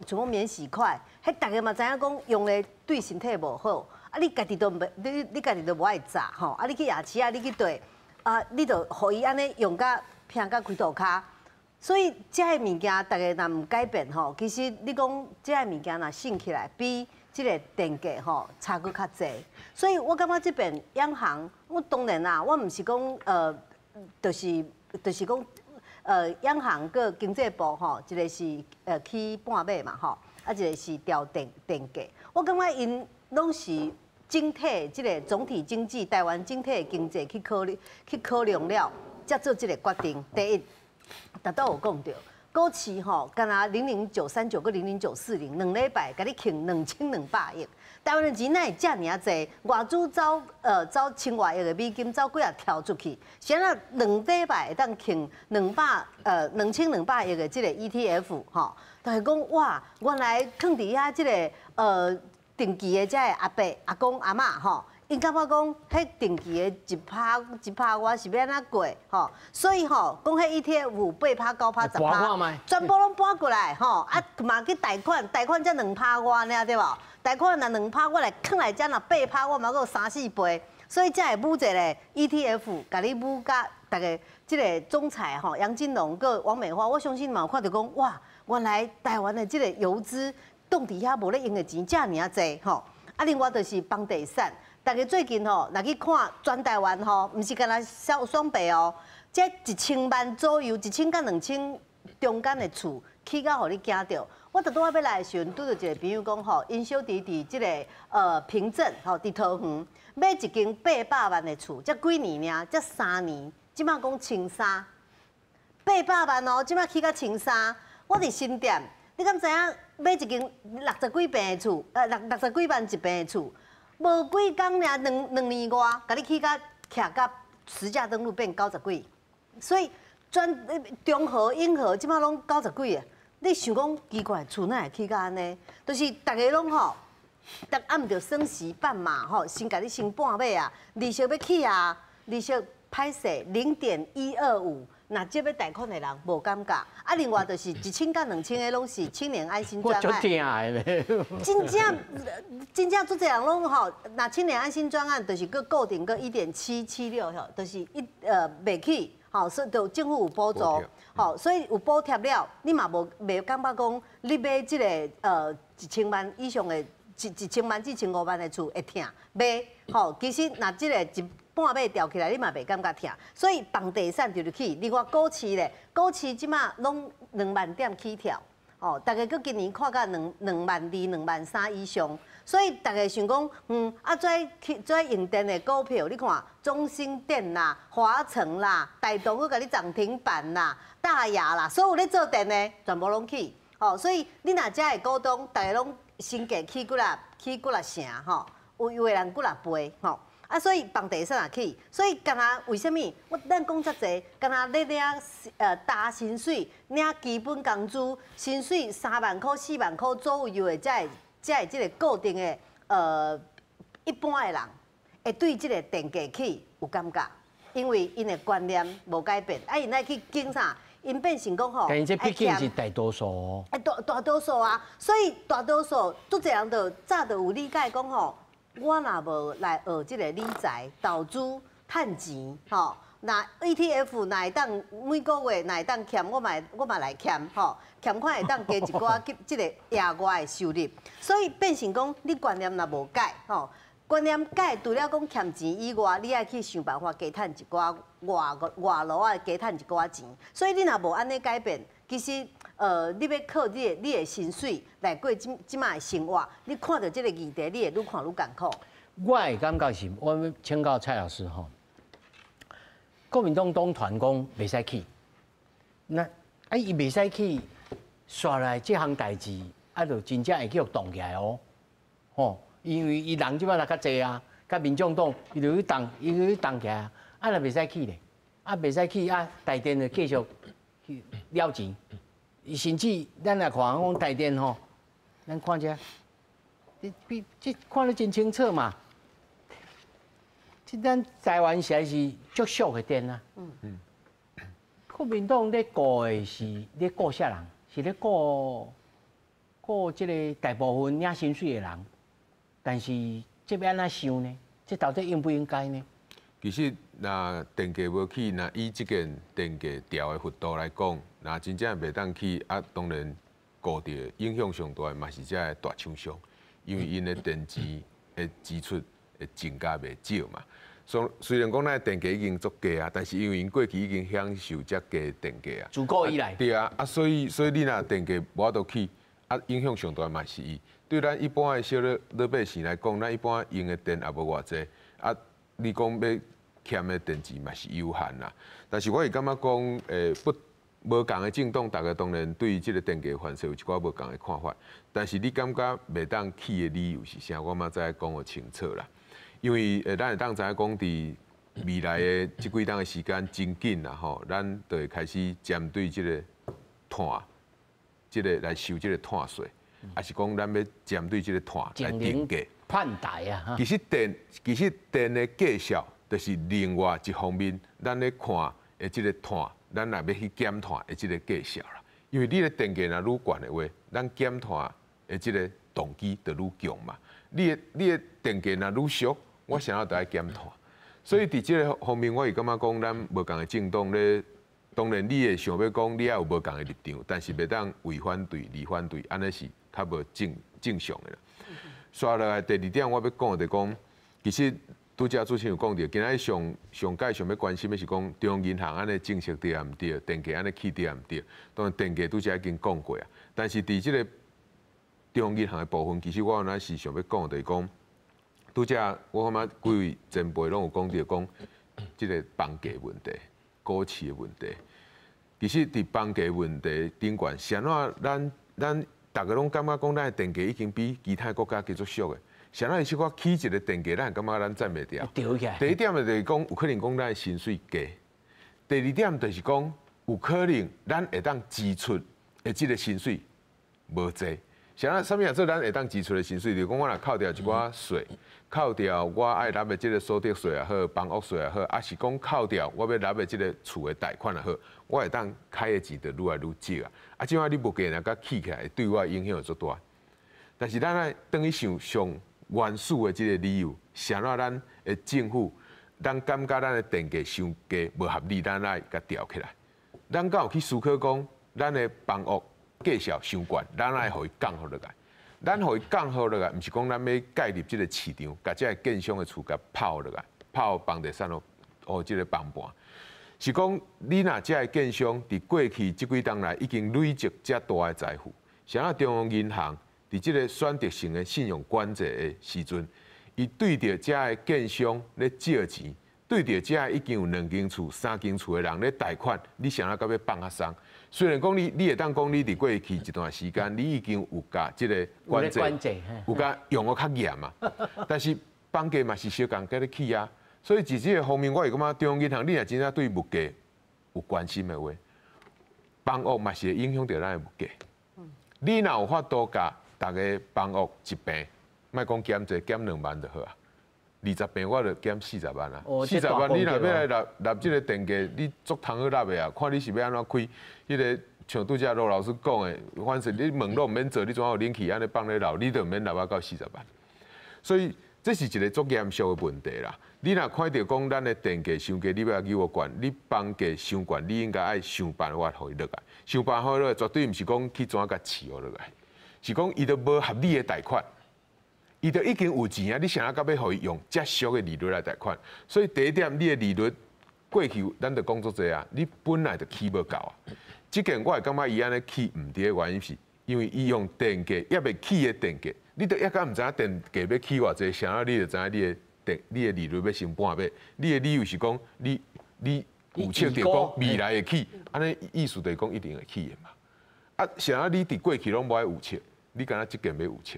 講免洗筷，彼逐个嘛知影講用咧對身體無好，啊你家己都袂，你家己都無愛紮吼，啊你去夜市啊，你去綴。啊！你就予伊按呢用甲拚甲規塗跤，所以這个物件逐个若毋改變吼，其實你講這个物件若省起來，比這個電價吼差閣較濟。所以我感覺這邊央行，我當然啦，我毋是講就是講央行佮經濟部吼，一個是起半碼嘛吼，啊一個是調電價，我感覺𪜶攏是。整體這個總體經濟，台灣整體的經濟去考慮去考量了，才做這個決定。第一，拄拄有講著，股市吼，敢若00939佮00940兩禮拜，共你抾2200億，台灣的錢哪會遮爾濟？外資走千外億的美金走幾仔跳出去，啥若兩禮拜會當抾2200億的這個 ETF 吼，就是講哇，原來囥佇遐這個定期的這个阿伯、阿公、阿嬤吼，𪜶感覺講，彼定期的1%1%我是欲按怎過吼？所以吼，講彼 ETF 8%、9%、10%，全部攏搬過來吼，啊嘛去貸款，貸款才2%外爾對無？貸款若2%，我來囥來遮若8%，我嘛閣有三四倍，所以才會舞一个 ETF，共你舞甲逐个這个總裁吼，楊金龍佮王美花，我相信嘛有看著講，哇，原來台灣的這个游資。擋佇遐無咧用的錢遮爾濟吼，啊，另外就是房地產，逐家最近吼，若去看全台灣吼，毋是干焦雙雙北哦，這1000萬左右，1000佮2000中間的厝起到予你驚著。我拄拄仔欲來的時陣，拄著一个朋友講吼，𪜶小弟佇這个平鎮吼，佇桃園買一間800萬的厝，才幾年爾，才3年，這馬講1300，800萬哦，這馬起到1300，我佇新店，你敢知影？買一間60幾坪的厝，六十幾萬一坪的厝，無幾工爾，兩年外，共你起甲徛甲實價登錄變90幾，所以全中和、永和這馬攏90幾啊！你想講奇怪，厝哪會起甲按呢？就是逐个攏吼，逐按著升息半碼吼，先共你升半碼啊，利息欲起啊，利息歹勢0.125。若這欲貸款的人無感覺，啊，另外就是1000佮2000的攏是青年安心專案。我足疼的咧。真正真正足濟人攏吼，若青年安心專案就是閣固定閣1.776吼，就是一袂起，吼，所以就政府有補助，吼，所以有補貼了，你嘛無袂感覺講你買這个1000萬以上的1000萬至1500萬的厝會疼買，吼，其實若這个一半碼調起來，你嘛袂感覺疼，所以房地產就是起。另外股市咧，股市這馬攏2萬點起跳，哦，逐家閣今年看到2萬2、2萬3以上，所以逐家想講，啊，這去這用電的股票，你看中興電啦、華城啦、大同閣共你漲停板啦、大亞啦，所有咧做電的全部攏起，哦，所以你若遮的股東，逐家攏身價起幾若起幾若成吼，有的人幾若倍吼。啊，所以房地產也起，所以敢若為啥物？我咱講遮濟，敢若咧領大薪水，領基本工資，薪水3萬箍、4萬箍左右的，才會才會這个固定的一般的人會對這个電價起有感覺，因為𪜶的觀念無改變，啊，𪜶愛去揀啥？𪜶變成講吼，但是這畢竟是大多數哦。欸，大多數啊，所以大多數足濟人就早就有理解講吼。我若無來學這个理財、投資、趁錢，吼，若 ETF 若會當每个月若會當儉，我嘛來儉，吼，儉看會當加一寡這个額外的收入。所以變成講，你觀念若無改，吼，觀念改，除了講欠錢以外，你愛去想辦法加趁一寡外外勞啊，加趁一寡錢。所以你若無按呢改變，其實你欲靠你的薪水來過這這擺的生活，你看著這個議題，你會愈看愈艱苦。我的感覺是，我請教蔡老師吼，國民黨黨團講袂使去，那啊伊袂使去，煞來這項代誌啊，就真正會去予動起來哦，吼。因為伊人這擺來較濟啊，佮民眾黨伊就去動，伊就去動起來啊，啊若袂使去咧，啊袂使去啊，台電就繼續去了錢，甚至咱來看講台電吼，咱看這，這比這看得真清楚嘛。這咱台灣實在是足俗的電啊。國民黨咧顧的是咧顧啥人？是咧顧顧這個大部分領薪水的人。但是這欲按怎想呢？這到底應不應該呢？其實，若電價無起，若以這件電價調的幅度來講，若真正袂當起，啊，當然顧著影響上大的嘛是這个大廠商，因為𪜶的電錢的支出會增加袂少嘛。雖雖然講咱的電價已經足低啊，但是因為𪜶過去已經享受遮低電價啊。自古以來。對啊，啊，所以所以你若電價無法度起，啊，影響上大嘛是伊。對咱一般的小老百姓來講，咱一般用的電也無偌濟，啊，你講欲儉的電錢嘛是有限啦。但是我會感覺講，不無仝的政黨，大家當然對這个電價反正有一寡無仝的看法。但是你感覺袂當起的理由是啥？我嘛再講予清楚啦。因為咱會當知影講，佇未來的這幾冬的時間真緊啦吼，咱就會開始針對這个碳，這个來收這个碳稅。抑是講咱欲針對這个碳來定價。判台啊！其實電其實電的價數，就是另外一方面，咱咧看的這个碳，咱若欲去減碳的這个價數啦。因為你的電價若愈懸的話，咱減碳的這个動機就愈強嘛。你的電價若愈俗，我啥仔都愛減碳。所以佇這个方面，我會感覺講，咱無仝的政黨咧，當然你會想欲講，你也有無仝的立場，但是袂當為反對而反對，按呢是較無正正常的啦。煞落來第二點，我欲講的就講，其實拄才主持人有講著，今仔日上上蓋上欲關心的是講中央銀行按呢政策對抑毋對，電價按呢起對抑毋對。當然電價拄才已經講過啊，但是佇這个中央銀行的部分，其實我原來是想欲講，就是講拄才我感覺幾位前輩攏有講著講，這个房價問題、股市的問題。其實佇房價問題頂懸，啥怎咱咱逐个攏感覺講，咱的電價已經比其他國家加足俗的，啥怎伊小可起一个電價，咱會感覺咱攢袂牢。第一點就是講，有可能講咱的薪水低；第二點就是講，有可能咱會當支出的這个薪水無濟。啥啥物叫做咱會當支出的薪水？就是講我若扣掉一寡稅，扣掉我愛納的這个所得稅也好，房屋稅也好，抑是講扣掉我欲納的這个厝的貸款也好，我會當開的錢就愈來愈少啊！啊，這擺你物價若閣起起來，對我影響會足大。但是咱愛轉去想上原始的這个理由，啥怎咱的政府，咱感覺咱的電價傷低無合理，咱愛共調起來。咱敢有去思考講，咱的房屋價數傷懸，咱愛予伊降予落來。咱予伊降予落來，毋是講咱欲介入這个市場，共這个建商的厝共拋落來，拋房地產予這个崩盤。是講你若這个建商佇過去這幾冬來已經累積遮大的財富，啥人中央銀行佇這个選擇性的信用管制的時陣，伊對著這个建商咧借錢，對著這个已經有兩間厝、三間厝的人咧貸款，你啥人閣欲放較鬆？雖然講你會當講你佇過去一段時間，你已經有共這个管制，有共用予較嚴啊，但是房價嘛是相仝佮咧起啊。所以佇這个方面，我會感覺中央銀行，你若真正對物價有關心的話，房屋嘛是會影響著咱的物價。你若有法度共逐个房屋一坪，莫講減濟，減2萬就好啊。20坪我就減40萬啊。40萬你若欲來納納這个電價，你足通好納的啊。看你是欲按怎開，彼个像拄才羅老師講的，反正你門攏毋免做，你怎有冷氣按呢放咧漏，你就毋免納啊到40萬。所以這是一个足嚴肅的問題啦。你若看著講咱的電價傷低，你欲共予懸；你房價傷懸，你應該愛想辦法予伊落來。想辦法落來，絕對毋是講去怎共飼予落來，是講伊都無合理的貸款。伊就已經有錢啊！你啥甲欲予伊用遮俗的利率來貸款？所以第一點，你的利率過去咱就講足濟啊，你本來就起無夠啊。這件我會感覺伊按呢起毋對的原因是，因為伊用電價猶未起的電價，你都猶閣毋知影電價欲起偌濟，啥你就知影你的電你的利率欲升半倍。你的理由是講你預測著講未來會起，按呢意思就是講一定會起的嘛。啊，啥你佇過去攏無愛預測，你敢若這件欲預測？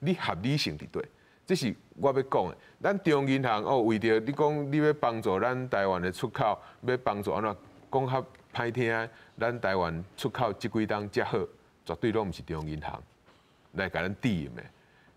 你合理性佇佗？這是我欲講的。咱中央銀行哦，為著你講你欲幫助咱台灣的出口，欲幫助按怎講較歹聽？咱台灣出口這幾冬遮好，絕對攏毋是中央銀行來共咱支援的。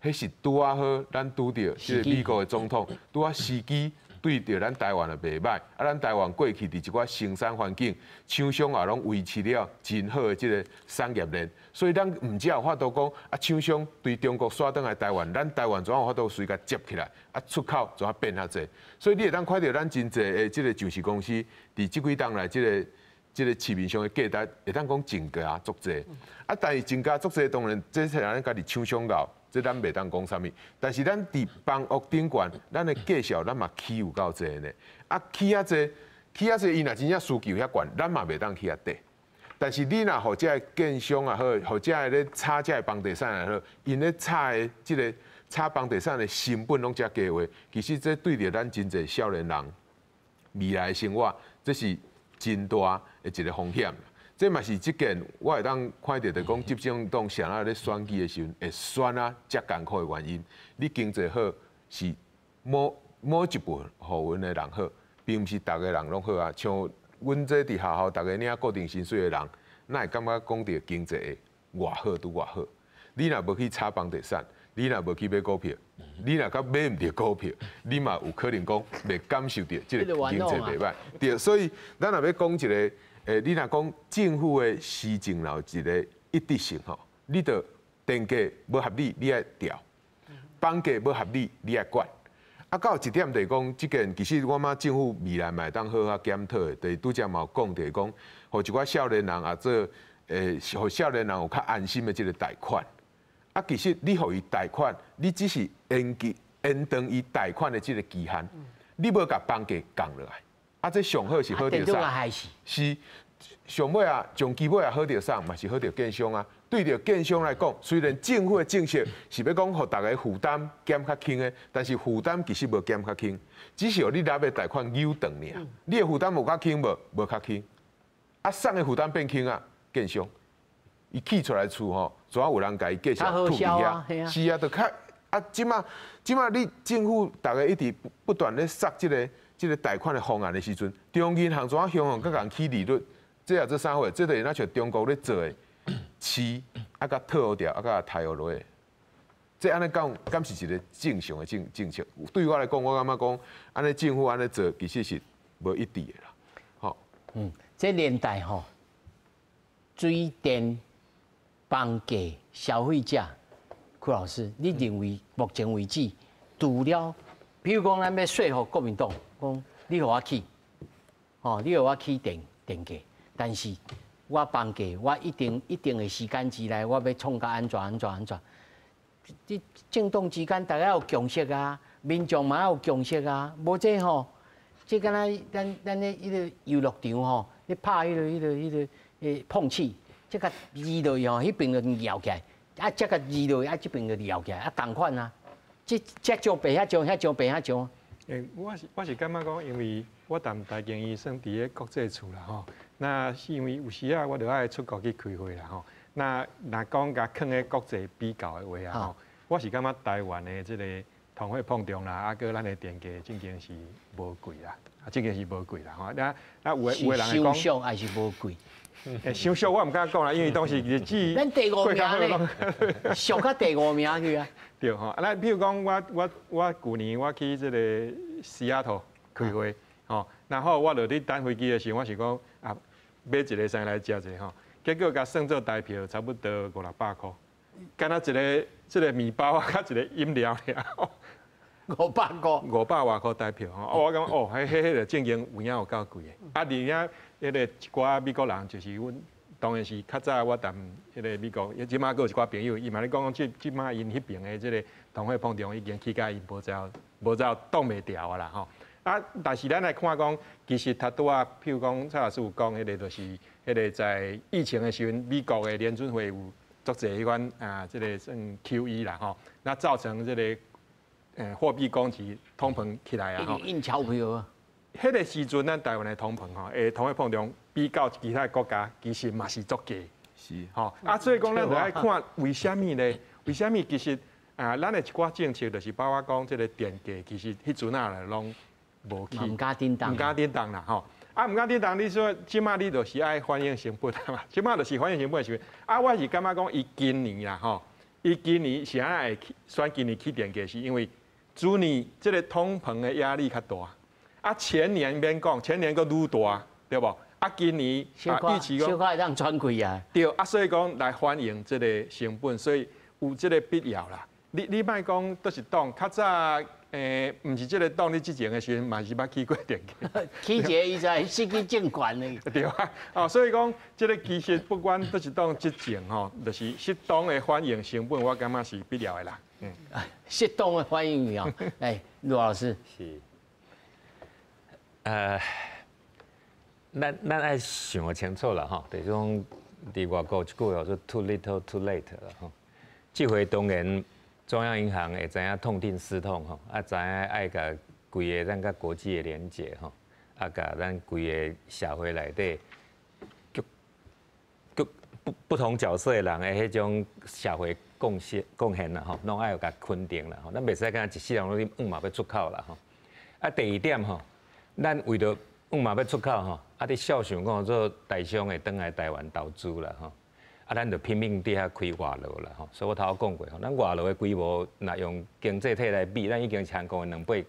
彼是拄仔好，咱拄著這個美國的總統拄仔時機對著咱台灣也袂䆀。啊，咱台灣過去佇一寡生產環境，廠商也攏維持了真好的這個產業鏈，所以咱毋才有法度講啊，廠商對中國徙轉來台灣，咱台灣怎有法度隨共接起來，啊，出口怎變較濟？所以你會當看著咱真濟的這個上市公司，佇這幾冬來這個市面上的價值會當講增加足濟。啊，但是增加足濟，當然這是咱家己廠商𠢕，這咱袂當講啥物。但是咱佇房屋頂懸，咱的價數咱嘛起有夠濟呢。啊，起遐濟，起遐濟，伊若真正需求遐懸，咱嘛袂當起遐低。但是你若予這个建商也好，予這个咧炒這个房地產也好，𪜶咧炒的這個炒房地產的成本攏遮低的話，其實這對著咱真濟少年人未來的生活，這是真大的一個風險。這嘛是這件我會當看著，就講執政黨啥仔咧選舉的時陣會選啊遮艱苦的原因。你經濟好是某一部分的人好，並毋是逐个人攏好啊。像阮這佇學校，逐个領固定薪水的人，哪會感覺講著經濟會偌好拄偌好？你若無去炒房地產，你若無去買股票，你若閣買毋著股票，你嘛有可能講袂感受著這個經濟袂䆀。對，所以咱若欲講一個，你若講政府的施政有一個一致性吼，你著電價無合理，你愛調；房價無合理，你愛管。啊，閣有一點就是講，這件其實我感覺政府未來嘛會當好好檢討的，就是拄才嘛有講，就是講，予一寡少年人啊做，予少年人有較安心的這個貸款。啊，其實你予伊貸款，你只是延期延長伊貸款的這個期限，你無共房價降落來。啊，這上好是好著啥？是上尾啊，上基尾啊，好著啥？嘛是好著建商啊。對著建商來講，雖然政府的政策是欲講予逐个負擔減較輕的，但是負擔其實無減較輕，只是予你納的貸款延長爾。你的負擔有較輕無？無較輕。啊，啥的負擔變輕啊？建商，伊起出來厝吼，怎有人共伊繼續吐佇遐？是啊，就較啊，這馬這馬你政府逐个一直不斷咧殺這個貸款的方案的時陣，中央銀行怎樣向向閣共起利率？這也做啥貨？這就是若像中國咧做的，飼啊，共套牢，啊，共刣落去。這按呢講，敢是一個正常的政策？對我來講，我感覺講，按呢政府按呢做，其實是無一致的啦。吼，這年代吼，水電、房價、消費者，柯老師，你認為目前為止，除了比如講，咱欲說服國民黨，講你予我起，吼，你予我起電價，但是我房價，我一定一定的時間之內，我欲創甲按怎按怎按怎。這政黨之間，大家有共識啊，民眾嘛有共識啊，無這吼，這敢若咱咧彼個遊樂場吼，咧拍彼個碰瓷，這共移落去吼，彼邊就搖起來，啊，這共移落去，啊，這邊就搖起來，啊，仝款啊，這這張白遐張，遐張白遐張。我是感覺講，因為我踮台經院算佇咧國際處啦吼，那是因為有時啊，我著愛出國去開會啦吼。那若講共囥咧國際比較的話啊吼，我是感覺台灣的這個通貨膨脹啦，啊，閣咱的電價正經是無貴啦，啊，正經是無貴啦吼。那啊有的人會講，傷俗還是無貴？傷俗我毋敢講啦，因為當時日子咱第五名咧，俗甲第五名去啊。對吼，啊，咱比如講，我舊年我去這個西雅圖開會，吼，然後我就佇等飛機的時候，我是講啊，買一个啥來食者吼，結果共算做台票差不多五六百箍，敢若一个這个麵包啊，佮一個飲料爾，500箍，500外箍台票吼，我感覺哦，彼彼彼個正經有影有夠貴的，啊，而且彼個一寡美國人就是阮当然是较早我踮彼个美国，这马阁有一寡朋友，伊嘛咧讲讲，这这马𪜶彼边的这个通货膨胀已经起甲𪜶无知无知挡袂牢啊啦吼。啊，但是咱来看讲，其实头拄仔，譬如讲蔡老师有讲，彼个就是彼个在疫情的时阵，美国的联准会有足济彼款啊，这个算 QE 啦吼，那造成这个货币供给通膨起来啊吼。印钞票啊。彼个时阵，咱台湾的通膨吼，通货膨胀比较其他国家，其实嘛是足低。吼啊，所以讲咱就爱看为啥物呢？为啥物其实啊，咱的一寡政策就是包括讲这个电价，其实彼阵仔拢无起，毋敢振动，毋敢振动啦吼。啊，毋敢振动，你说这马你就是爱反映成本啊嘛？这马就是反映成本的时阵。啊，我是感觉讲伊今年啦吼，伊今年是按怎会起选今年起电价，是因为去年这个通膨的压力较大。啊，前年免讲，前年阁愈大，对无？啊，今年啊，预期讲小可会当喘气啊。对，啊，所以讲来反映这个成本，所以有这个必要啦。你莫讲佗一党，较早毋是这个党，你之前的时阵嘛是捌起过电价。起一个伊才失去政权的。对啊，哦，所以讲这个其实不管佗一党执政吼，就是适当的反映成本，我感觉是必要的啦。嗯，适当的反映哦。哎，罗老师。是。咱爱想清楚啦吼，就是讲伫外国一句叫做 too little too late 啦吼。这回当然中央银行会知影痛定思痛吼，啊知影爱共规个咱佮国际的连结吼，啊共咱规个社会内底各各不同角色的人的彼种社会贡献啦吼，拢爱有共肯定啦吼。咱袂使干焦一世人拢咧毋嘛欲出口啦吼。啊，第二点吼，咱为著毋嘛欲出口吼，啊，伫肖想讲做台商会转来台湾投资啦吼，啊，咱就拼命伫遐开外劳啦吼。所以我头先讲过吼，咱外劳的规模，若用经济体来比，咱已经是韩国的2倍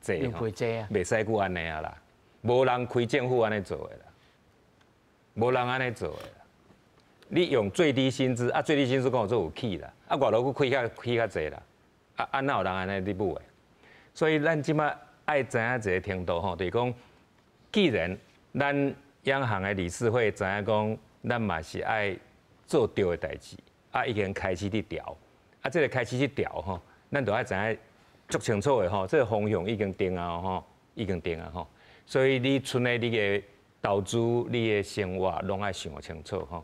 济吼。2倍济啊！袂使阁按呢啊啦，无人开政府按呢做的啦，无人按呢做的啦。你用最低薪资啊，最低薪资讲做有起啦，啊外劳阁开较起较济啦，啊啊哪有人按呢伫舞的？所以咱这马爱知影一个程度吼，就是讲，既然咱央行的理事会知影讲，咱嘛是爱做对的代志，啊已经开始伫调，啊这个开始去调吼，咱就爱知影足清楚的吼，这个方向已经定啊吼，已经定啊吼，所以你賰的你的投资、你的生活拢爱想清楚吼。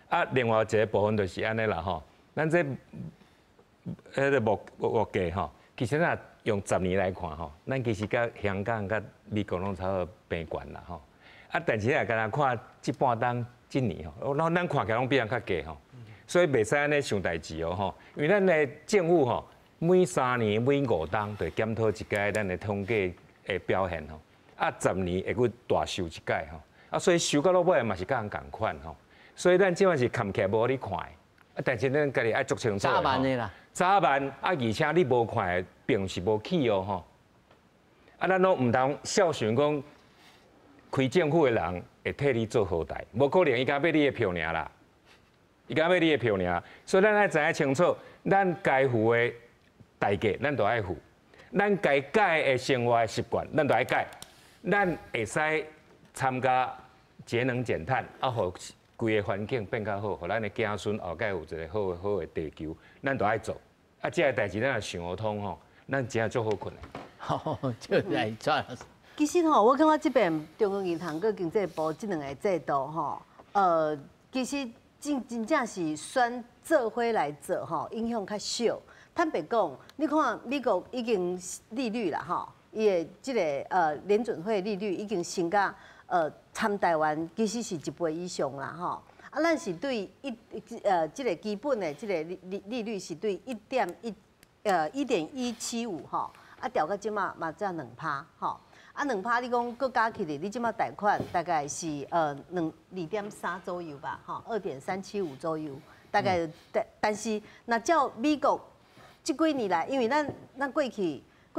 啊，另外一个部分就是按呢啦吼，咱这彼个物价吼，其实若用10年来看吼，咱其实佮香港、佮美国拢差不多平悬啦吼。啊，但是若干焦看这半冬、这年吼，咱看起来拢比人较低吼，所以袂使按呢想代志哦吼，因为咱的政府吼，每3年、每5冬就会检讨一摆咱的统计的表现吼，啊，10年会阁大修一摆吼，啊，所以修到落尾嘛是佮人仝款吼。所以咱这马是看起来无你看的，啊，但是咱家己爱足清楚。早晚的啦。早晚啊，而且你无看的，并毋是无起哦吼。啊，咱拢毋通肖想讲，开政府的人会替你做好代，无可能，伊敢买你的票尔啦，伊敢买你的票尔。所以咱爱知影清楚，咱该付的代价，咱都爱付；咱该改的生活习惯，咱都爱改。咱会使参加节能减碳，啊，予规个环境变较好，予咱的子孙后盖有一个好好的地球，咱都爱做。啊，这个代志咱若想予通吼，咱真正足好困的。好，就来蔡老师。其实吼，我感觉这边中央银行佮经济部这两个制度吼，其实真真正是选做伙来做吼，影响较小。坦白讲，你看美国已经利率啦吼，伊的这个联准会利率已经升到参台湾其实是一倍以上啦吼。啊，咱是对一这个基本的这个利率是对1.175吼，啊调到这马嘛才2趴吼。啊，2趴你讲阁加起来，你这马贷款大概是2.3左右吧，吼，2.375左右，大概但是若照美国这几年来，因为咱过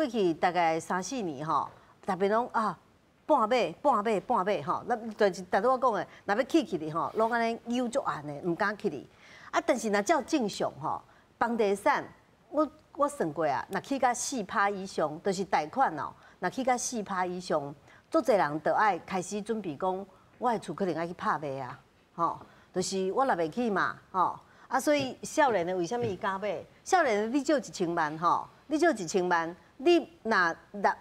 去大概三四年吼，特别拢啊半码半码半码吼，那就是头拄我讲的，若欲起起哩吼，拢按呢犹足按的，毋敢起哩。啊，但是若照正常吼，房地产我算过啊，若起到4趴以上，就是贷款哦。若起到四趴以上，足济人就爱开始准备讲，我的厝可能爱去拍卖啊，吼。就是我若袂起嘛，吼，啊，所以少年的为啥物伊敢买？少年的你借一千万吼，你借一千万，你若还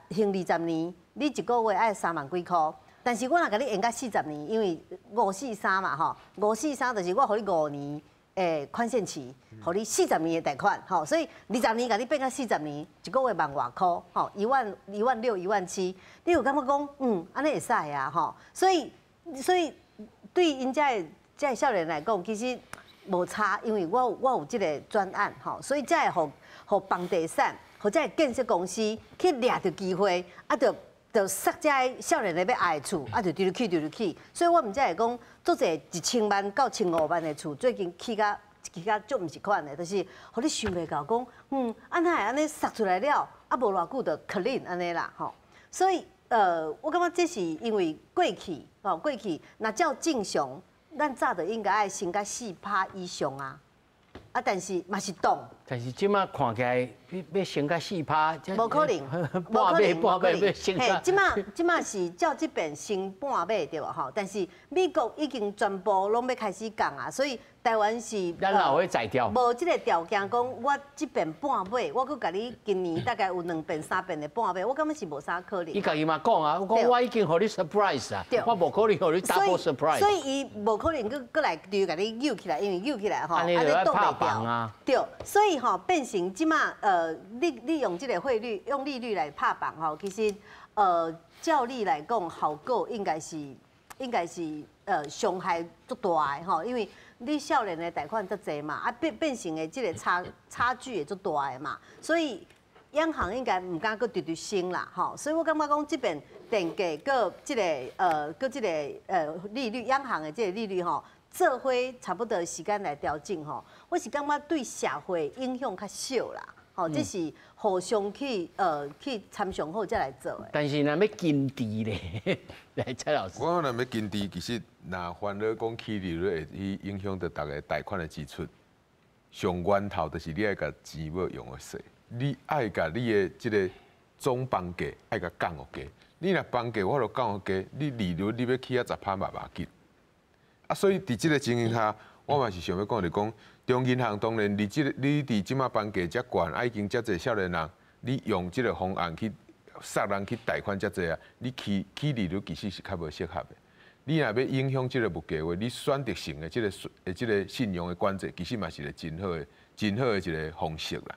20年，你一个月愛3萬幾箍。但是我若共你延到四十年，因為5-4-3嘛吼，五四三就是我予你5年的寬限期，予你四十年的貸款，吼，所以二十年共你變到四十年，一個月萬外箍，吼，1萬、1萬6、1萬7，你有感覺講，按呢會使啊，吼，所以對𪜶遮的少年來講，其實無差，因為我有這個專案，吼，所以才會予房地產，予這个建設公司去掠著機會，啊，就殺這个少年的欲愛的厝，啊，就直直起，直直起。所以我毋才會講，足濟1000萬到1500萬的厝，最近起甲足毋是款的，就是予你想袂到講，啊哪會按呢殺出來了，啊無偌久就 clean 按呢啦，吼。所以，我感覺這是因為過去，吼，過去若照正常，咱早就應該愛升到4%以上啊。啊，但是嘛是凍。但是這馬看起來，欲升到4%，無可能，無可能，無可能。嘿，這馬是照這邊升半碼對無吼？但是美國已經全部攏欲開始降啊，所以台灣是咱哪會在調？無這個條件講，我這邊半碼，我閣共你今年大概有兩遍三遍的半碼，我感覺是無啥可能。伊家己嘛講啊，我講我已經予你 surprise 啊，我無可能予你 double surprise。所以伊無可能閣來就共你扭起來，因為扭起來吼，按呢擋袂牢。對，所以吼變成這馬你用這個匯率用利率來拍房吼，其實照理來講效果應該是傷害足大的吼，因為你少年的貸款足濟嘛，啊變成的這個差距會足大的嘛，所以央行應該毋敢閣直直升啦吼，所以我感覺講這邊電價閣這個利率，央行的這個利率吼，做伙差不多時間來調整吼，我是感覺對社會影響較少啦，吼，這是互相去參詳好才來做的。但是若欲堅持咧，來蔡老師。我若欲堅持，其實若煩惱講起利率會去影響著逐家貸款的支出，上源頭就是你愛共錢欲用予細，你愛共你的這個總房價愛共降予低。你若房價無法度降予低，你利率你欲起啊10%嘛無要緊。啊，所以佇這個情形下，我嘛是想欲講，就講中央銀行當然，你這個你佇這馬房價遮懸，啊已經遮濟少年人，你用這個方案去殺人去貸款遮濟啊，你起利率其實是較無適合的。你若欲影響這個物價話，你選擇性的這個信用的管制，其實嘛是一個真好的、真好的一個方式啦。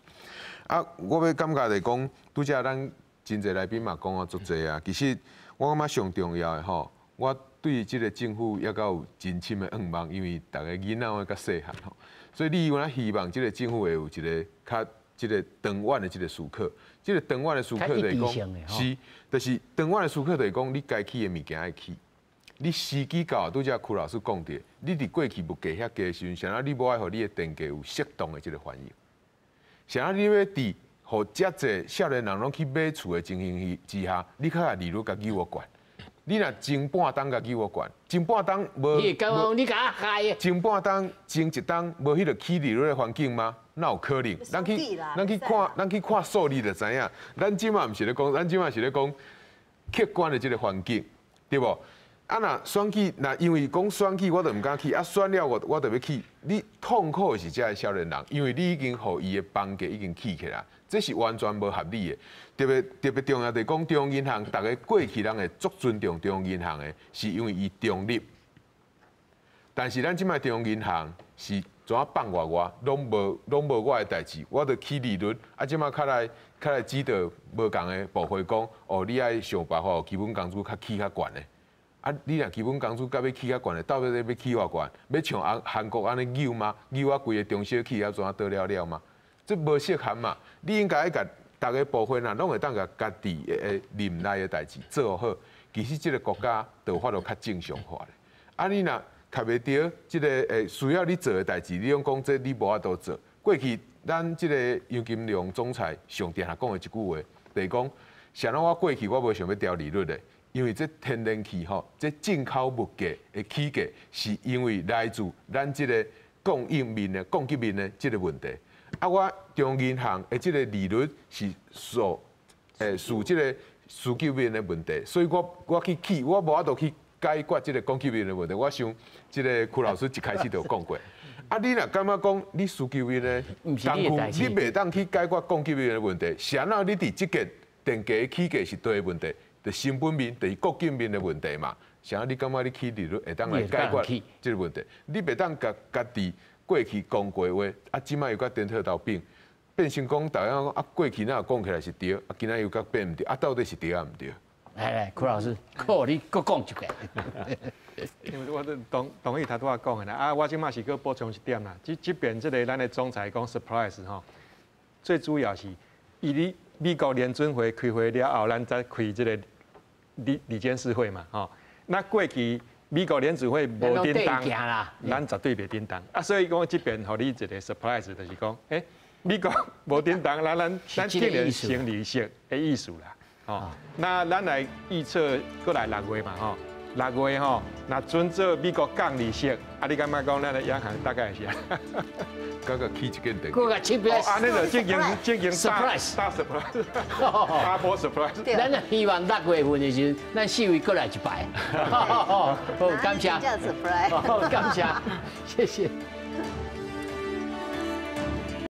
啊，我欲感覺就講，拄才咱真濟來賓嘛講啊足濟啊，其實我感覺上重要的吼，我對這個政府猶閣有真深的願望，因為逐个囡仔會較細漢吼，所以你有影希望這個政府會有一個較這個長遠的這個思考，這個長遠的思考就是講，是，就是長遠的思考就是講，你該起的物件愛起，你時機到，拄才邱老師講著，你佇過去物價遐低的時陣，啥物你無愛予你的電價有適當的這個反應，啥物你欲佇予遮濟少年人攏去買厝的情形之下，你較共利率共扭予懸。你若前半冬共扭予懸，前半冬無，你講你共我害。前半冬前一冬無彼個起利率的環境嗎？哪有可能？咱去看數字就知影。咱這馬毋是咧講，咱這馬是咧講客觀的這個環境，對無？啊，若選舉，若因為講選舉，我就毋敢起，啊，選了我就欲起。你痛苦的是這个少年人，因為你已經予伊的房價已經起起來，這是完全無合理的。特別特別重要就是講，中央銀行，逐家過去人會足尊重中央銀行的，是因為伊中立。但是咱這擺中央銀行是怎放外外，攏無我的代誌，我就起利率。啊，這擺較來指導無仝的部會講，哦，你愛想辦法，基本工資較起較懸的。啊，你若基本工資佮欲起較懸的，到底欲起偌懸？欲像韓國按呢扭嗎？扭啊規个中小企啊怎倒了了嗎？這無適合嘛？你應該愛共逐个部會若攏會當共家己的任內的代誌做好，其實這個國家就有法度較正常化咧。啊，你若卡袂著這个需要你做的代誌，你攏講這你無法度做。過去咱這个楊金龍總裁上定定講的一句話，就是講，啥人我過去我無想欲調利率的。因為這天然氣吼，這進口物價的起價，是因為來自咱這個供應面的供給面的這個問題。啊，我中央銀行的這個利率是受這個需求面的問題，所以我去起，我無法度去佮解決這個供給面的問題。我想這個邱老師一開始就有講過。啊，你若感覺講你需求面的工具，你袂當去解決供給面的問題，是按怎你佇這件電價起價是對的問題，就成本面就是國境面的問題嘛。是按你感覺你起利率會當來解決這個問題？你袂當共家己過去講過話，啊，這擺又閣顛倒頭變，變成講大家講啊，過去若講起來是對，啊，今仔又閣變毋對，啊，到底是對抑毋對？來來，柯老師，柯你閣講一遍。因為我都同意頭拄仔講的啦，啊，我這擺是閣補充一點啦。這邊這个咱的總裁講 surprise 吼，最主要是伊咧美國聯準會開會了後，咱才開這个理監事會嘛，吼。那過去美國聯準會無振動，咱絕對袂振動。啊，所以講這邊予你一个 surprise，就是講，欸，美國無振動，咱竟然升利息的意思啦。吼，那咱來預測過來6月嘛，吼，6月吼，若準做美國降利息，啊，你感覺講咱的央行大概是？閣閣起一間電。閣閣起變。按呢就進行進行 surprise，大 surprise，大 surprise。咱希望6月份的時陣，咱4月閣來一擺。好，感謝。好，感謝，謝謝。